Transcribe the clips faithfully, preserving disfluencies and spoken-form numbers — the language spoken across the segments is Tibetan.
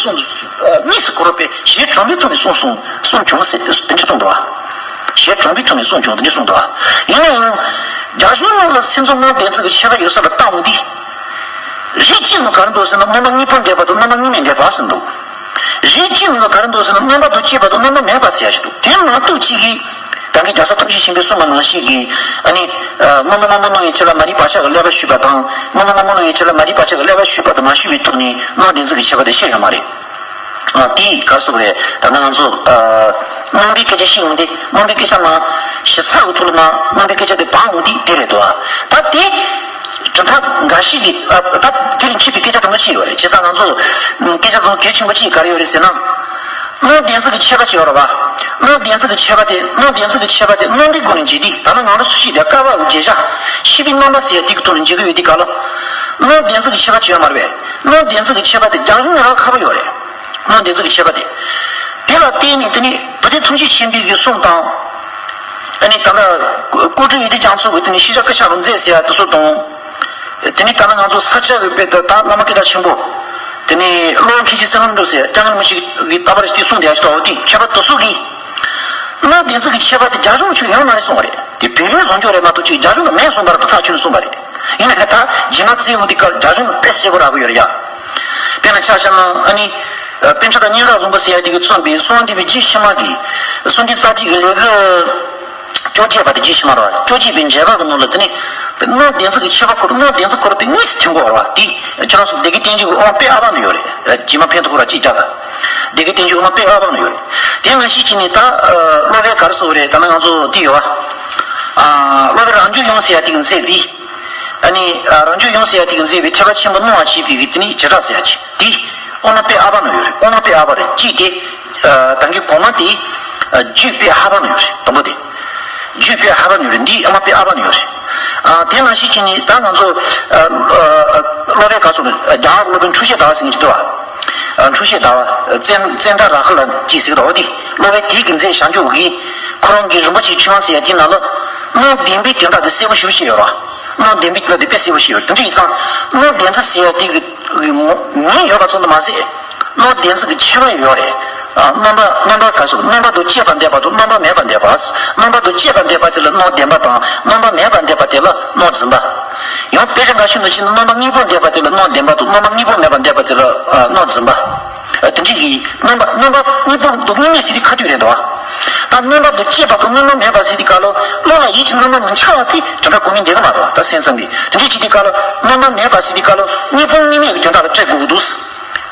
གསུངས། དམིགས་སུ་བཀར་བའི་ཞེས་དྲངས་པའི་ཐོག་ནས་གསུངས་གསུངས་གསུངས་བྱུང་ཟེར་དེ་འདྲ་གསུངས་འདུག་བ། ཞེས་དྲངས་པའི་ཐོག་ནས་གསུངས་བྱུང་དེ་འདྲ་གསུངས་འདུག་བ། ཡིན་ན་ཡང་། རྒྱ་གཞུང་ནང་ལ་སེམས་ཙམ་སྣང་བདེན་རྫུན་གྱི་ཁྱད་པར་ཡོད་ས་ལ་བལྟ་འོང་དུས། རིགས་གཅིག་ནང་ག་རེ་འདུག་ཟེར་ན་རྣམ་པ་གཉིས་པོ་འདྲེས་པ་དང་རྣམ་པ་གཉིས་མེད་འདྲེས་པ་ཟེར་འདུག་རིགས་གཅིག་ནང་ག་རེ་འདུག་ཟེར་ན་རྣམ་པ་དང་བཅས་པ་དང་རྣམ་པ་མེད་པ་ཟེར་ཡ་ཞིག་འདུག་དེ་མ་གཏོགས་གཅིག་གིས། ད་གིན་རྒྱལ་ཚབ་ཐུགས་རྗེ་ཆེན་པོས་གསུངས་པ་ནང་བཞིན་གྱི། ཨ་ནི། སྔོན་མ་སྔོན་མ་སྣང་བའི་ཆ་ལ་མ་རིག་པ་ཆགས་ཀྱི་བསླད་པ་ཞུས་པ་དང་། སྔོན་མ་སྔོན་མ་སྣང་བའི་ཆ་ལ་མ་རིག་པ་ཆགས་ཀྱི་བསླད་པ་ཞུས་པ་དང་མ་ཞུས་པའི་ཐོག་ནས་སྣང་བདེན་རྫུན་གྱི་ཁྱད་པར་དེ་ཤེས་ཡོད་མ་རེད། ཨ། དེ་ག་སོགས་རེད། ད་ལྟ་ང་ཚོ། ཨ། རྣམ་པའི་སྐད་ཆ་བཤད་ཡོང་དུས་རྣམ་པའི་སྐད་ཆ་མ་ཞིབ་ཚགས་ཀྱི་ཐོག་ལ་མ་རྣམ་པའི་སྐད་ཆ་དེ་སྦང་ཡོང་དུས་དེ་རེད་དོ། ད་དེ། གྲུབ་མཐའ་འགའ་ཞིག་གིས། ཨ། ད་དེ་ལས་མཁས་པའི་སྐད་ཆ་དུམ་བུ་གཅིག་ཡོད་རེད། བྱས་ཙང་ང་ཚོ་སྐད་ཆ་དང་གལ་ཆེན་པོ་གཅིག་ག་རེ་ཡོད་རེད་ཟེར་ན། སྣང་བདེན་རྫུན་གྱི་ཁྱད་པར་ཅིག་ཡོད་རེད་བ། སྣང་བདེན་རྫུན་གྱི་ཁྱད་པར་དེ། སྣང་བདེན་རྫུན་གྱི་ཁྱད་པར་དེ་རྣམ་པའི་སྒོ་ནས་འབྱེད་དུས། ད་ནི་ང་རང་ཚོ་ཤེས་དེ་ཀ་བ་འོག་བརྗོད་བྱ། ཤེས་པའི་རྣམ་པ་ཟེར་ཡ་དེ་གི་ཐོག་ནས་འབྱེད་ཀྱི་ཡོད་དུས་ག་ལ། སྣང་བདེན་རྫུན་གྱི་ཁྱད་པར་ཅིག་ཡོད་མ་རེད་པས། སྣང་བདེན་རྫུན་གྱི་ཁྱད་པར་དེ་རྒྱ་གཞུང་ནང་ཁ་པོ་ཡོད་རེད། སྣང་བདེན་རྫུན་གྱི་ཁྱད་པར་དེ། དེ་ལ་བརྟེན་ནས་དེ་ནི་བུ་སྟོན་ཐུགས་རྗེ་ཆེན་པོའི་གི་གསུང་དང་། ཨ་ནི་ད་ལྟ་ཀོ་ཀོ་ཀྲུ་ཡེ་ཏི་རྒྱ་མཚོ་གི་དེ་ནི་ཤེས་བྱ་སྐུ་ཕྱྭ་རིག་འཛིན་ཟེར་ཡ་དེ་ཚོ་དང་། དེ་ནི་ད་ནི་ང་ཚོ་ས་སྐྱ་གི་དཔེ་དེ་ད་བླ་མ་སྐད་གྲགས་ཆེན་པོ། དེ་ནི་སློབ་དཔོན་མཁན་ཆེན་བསོད་ནམས་འབྲུག་ཟེར་སྐྱབས་མགོན་རིན་པོ་ཆེ་གི་ལྟ་བ་རེ་ཞིག་གསུངས་བསྡད་ཡ་ཞིག་འདུག་འོ་དེ་ཁྱད་པར་དེ་ཚོ་གིས། སྣང་བདེན་རྫུན་གྱི་ཁྱད་པར་དེ་རྒྱ་གཞུང་ནང་ཡོད་མ་རེད་གསུངས་པ་རེད། དེ་བོད་པའི་བཟོ་བཅོས་རེད་མ་གཏོགས་ཅིག་རྒྱ་གཞུང་ནང་མེད་གསུངས་པ་རེད། དེ་ཐག་ཆོད་ནས་གསུངས་པ་རེད། ཡིན་ན་ད་རྗེས་མ་བཙལ་ཡོང་དུས་སྐབས་རྒྱ་གཞུང་ནང་དཔེ་གསལ་པོ་རག་གི་ཡོད་རེད་ཡ། དཔེར་ན་ཆ་བཞག་ན་ཨ་ནི། ཨ། པཎ་ཆེན་དང་སྙན་ངག་བཟང་པོ་ཟེར་ཡ་དེ་གིས་རྩོམ་པའི་གསང་བ་འདུས་པའི་རྒྱུད་ཕྱི་མ་གི། གསང་འདུས་རྩ་རྒྱུད་ཀྱི་ལེའུ་བཅོ་བརྒྱད་པ་དེ་རྒྱུད་ཕྱི་མ་རེད་བ། བཅོ་བརྒྱད་པའི་འགྲེལ་པ་གི་ནང་ལ་དེ་ནི། སྣང་བདེན་རྫུན་གྱི་ཁྱད་པར་སྐོར། སྣང་བདེན་རྫུན་སྐོར་དེ་དངོས་སུ་ཐོན་གྱི་ཡོད་རེད་བ། དེ་ཁྱེད་རང་ཚོ་སྡེ་དགེ་བསྟན་འགྱུར་གྱི་དབུ་མ་པད་ཨ་པ་ནང་ཡོད་རེད། རྗེས་མ་ཕན་ཐོགས་ར་གཅིག་རྒྱག་དང་། སྡེ་དགེ་བསྟན་འགྱུར་དབུ་མ་པད་ཨ་པ་ནང་ཡོད་རེད། དེ་ནང་བཞིན་བྱས་ནས་ད། ཨ། སློབ་དཔོན་ག་རེ་ཟེར་བ་རེད། ད་ནི་ང་ཚོ་དེ་ཡོད་བ། ཨ། སློབ་དཔོན་རང་རྒྱུད་ཡངས་ཟེར་ཡ་དེ་གིས་མཛད་པའི། ཨ་ནི། ཨ། རང་རྒྱུད་ཡངས་ཟེར་ཡ་དེ་གིས་མཛད་པའི་ཐེག་པ་ཆེན་པོ་སྣང་བར་བྱེད་པའི་གི་དེ་ནི་བྱེ་བྲག་ཟེར་ཡ་ཅིག་དེ། དབུ་མ་པད་ཨ་པ་ནང་ཡོད་རེད། དབུ་མ་པད་ཨ་པ་རེད། གཅིག་དེ། ཨ། ད་གིན་གོང་མ་དེ། ཨ། རྒྱུད་པད་ཧ་པ་ནང་ཡོད་རེད། དང་པོ་དེ། རྒྱུད་པད་ཧ་པ་ནང་ཡོད་རེད། འདི་དབུ་མ་པད་ཨ་པ་ནང་ཡོད་རེད། ཨ། དེ་ནང་བཞིན་བྱས་ནས་ད་ང་ཚོ། ཨ། ཨ། སློབ་དཔོན་ག་ཚོད་རེད། རྒྱ་གར་སློབ་དཔོན་འཁྲུལ་ཤེས་ཟླ་བ་ཟེར་མཁན་ཅིག་འདུག་བ། ཨ། འཁྲུལ་ཤེས་ཟླ་བ། ཙན་ཙནྡྲ་ར་ཧུ་ལ་ཅིག་ཟེར་གི་འདུག་འོ་དེ་སློབ་དཔོན་དེ་གིས་མཛད་བྱང་ཆུབ་ཀྱི། ཁོ་རང་གི་རིན་པོ་ཆེའི་ཕྱི་མ་ཟེར་ཡ་དེ་ནང་ལ། སྣང་བདེན་པའི་དོན་དག་དེ་གསལ་པོ་ཞེ་པོ་བཤད་ཡོད་རེད་བ། སྣང་བདེན་པའི་དོན་དག་དེ་དཔེ་གསལ་པོ་བཤད་ཡོད་རེད། དེ་འདྲ་ཡིན་ཙང་སྣང་བདེན་རྫུན་ཟེར་ཡ་དེ་གི་མིང་ཡོད་པ་ཙམ་དུ་མ་ཟད། སྣང་བདེན་རྫུན་གྱི་ཁྱད་པར་ཡོད་རེད། ཨ། རྣམ་པ་རྣམ་པ་ག་སོགས། རྣམ་པ་དང་བཅས་པར་འདོད་པ་དང་རྣམ་པ་མེད་པར་འདོད་པ། རྣམ་པ་དང་བཅས་པར་འདོད་པ་དེ་ལ་སྣང་བདེན་པ་དང་རྣམ་པ་མེད་པར་འདོད་པ་དེ་ལ་སྣང་རྫུན་པ། ཡང་དཔེ་ཆ་འགའ་ཞིག་ནང་བཞིན་རྣམ་པ་གཉིས་པོ་འདོད་པ་དེ་ལ་སྣང་བདེན་པ་དང་རྣམ་པ་གཉིས་པོ་མེད་པར་འདོད་པ་དེ་ལ། ཨ། སྣང་རྫུན་པ། ཨ། དེ་འདྲ་གི་རྣམ་པ་རྣམ་པ་གཉིས་པོ་དང་གཉིས་མེད་ཟེར་དུས་ཁ་ཐུག་རེད་འདུག་ད་རྣམ་པ་དང་བཅས་པ་དང་རྣམ་པ་མེད་པ་ཟེར་དུས་སྐབས་ལ་བློ་ལ་ཡིད་ཀྱི་རྣམ་པ་མི་འཆར་བ་དེ་དོན་དག་གོ་མི་འདུག་གི་མ་རེད་བ། ད་སེམས་ཙམ་པས་དེ་འདྲ་བྱེད་དུས་སྐབས་ལ་རྣམ་པ་མེད་པ་ཟེར་དུས་སྐབས་ལ་གཉིས་པོ་གཉིས་མེད་ཀྱི་དོན་དག་ལ་སྤྲད་དགོས་ཀྱི་འདུག་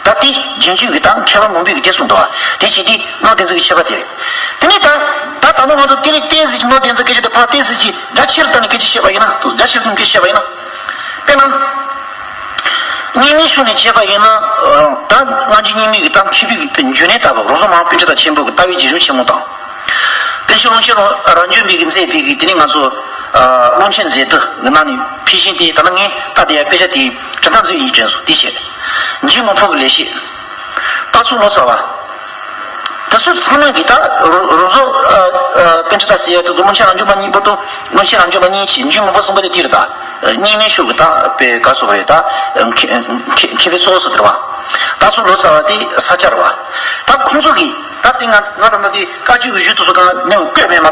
ད་དེ་རྗེས་འཇུག་གི་ད་མཁས་པ་མང་པོས་ཀྱིས་དེ་གསུངས་འདུག་བ། དེ་བྱེད་དུས་སྣང་བདེན་རྫུན་གྱི་ཁྱད་པར་དེ་རེད། དེ་ནས་ད་ད་ད་ནི་ང་ཚོ་དེ་ལས་ཏོག་ཙམ་གྱི་སྣང་བདེན་རྫུན་སྐད་ཆ་དེ་ཕར་ཏོག་ཙམ་གྱི་རྒྱ་ཆེར་བཏང་ནས་སྐད་ཆ་བཤད་པ་ཡིན་ན། རྒྱ་ཆེར་བཏང་ནས་སྐད་ཆ་བཤད་པ་ཡིན་ན། དཔེར་ན། གཉིས་མེད་ཕྱོགས་ནས་བྱས་པ་ཡིན་ན། ད་སྔ་འགྱུར་རྙིང་མའི་གི་ད་མཁས་པའི་གི་འཇོན་ནུས་ལྟ་བུ་རོང་ཟོམ་མ་པཎ་ཆེན་དར་ཆེན་པོ་གི་ལྟ་བའི་རྗེས་འཇུག་ཆེན་མོ་དང་། དེ་བཞིན་ཀློང་ཆེན་རང་བྱོན་པའི་གི་མཛད་པའི་གི་དེ་ནི་ང་ཚོ། ཀློང་ཆེན་མཛད་བསྡུས་གི་ནང་ནས་ཕལ་ཆེར་དེ་ད་ལྟ་ངས་ལྟ་བསྡད་ཡ་དཔེ་ཆ་དེ་གྲུབ་མཐའ་མཛོད་ཡིན་དྲན་སོང་། དེ་བྱས། འཇུག་ངོ་འཕྲོད་ཀྱི་ལེགས་བཤད། རྟ་ཚུལ་ལོ་ཙཱ་བ། དེ་ཚོ་ཚང་མ་གིས་ད་རོ་རོང་ཟོམ། ཨ། ཨ། པཎ་ཆེན་དར་ཟེར་ཡ་དེ་ཀློང་ཆེན་རང་བྱོན་པ་གཉིས་པོ་དང་ཀློང་ཆེན་རང་བྱོན་པ་གཉིས་ཀྱི་འཇུག་ངོ་འཕྲོད་གསུམ་པོ་དེ་དེ་རེད་ད། རྙིང་མའི་ཕྱོགས་ཀྱི་ད་དཔེ་ག་སོགས་རེད་ད། མཁས་མཁས་མཁས་པའི་གཙོ་བོ་སུ་དེ་རེད་བ། རྟ་ཚུལ་ལོ་ཙཱ་བ་དེ་ས་སྐྱ་རེད་བ། ད་ཁོང་ཚོ་གིས་ད་དེ་ང་ང་ད་ལྟ་དེ་བཀའ་བརྒྱུད་ཀྱི་གཞུང་དེ་ཚོ་གང་ནས་བཀོད་མེད་མ།